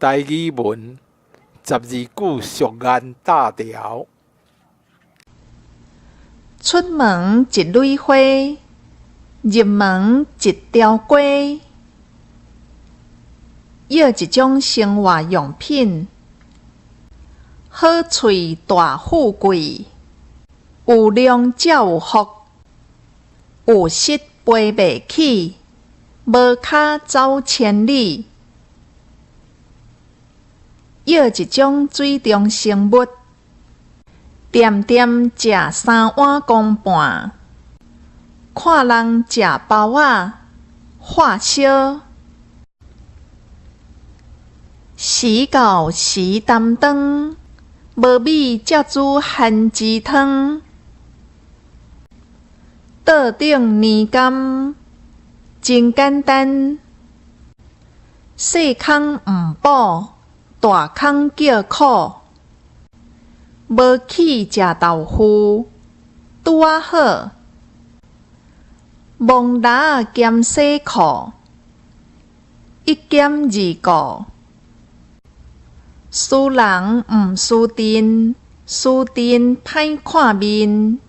台語文，十二句俗諺搭調。出門一蕊花，入門一條街。藥一種生活用品。好喙大富貴，有量才有福。有失飛袂起，無跤走千里。藥一種水中生物。恬恬食三碗公半，看人食包仔，發燒。時到時擔當，無米才煮番薯湯。桌頂年柑，真簡單。細空毋補，大空叫苦。無氣食豆腐，拄仔好。摸蜊仔兼洗褲，一兼二顧。輸人毋輸陣，輸陣歹看面。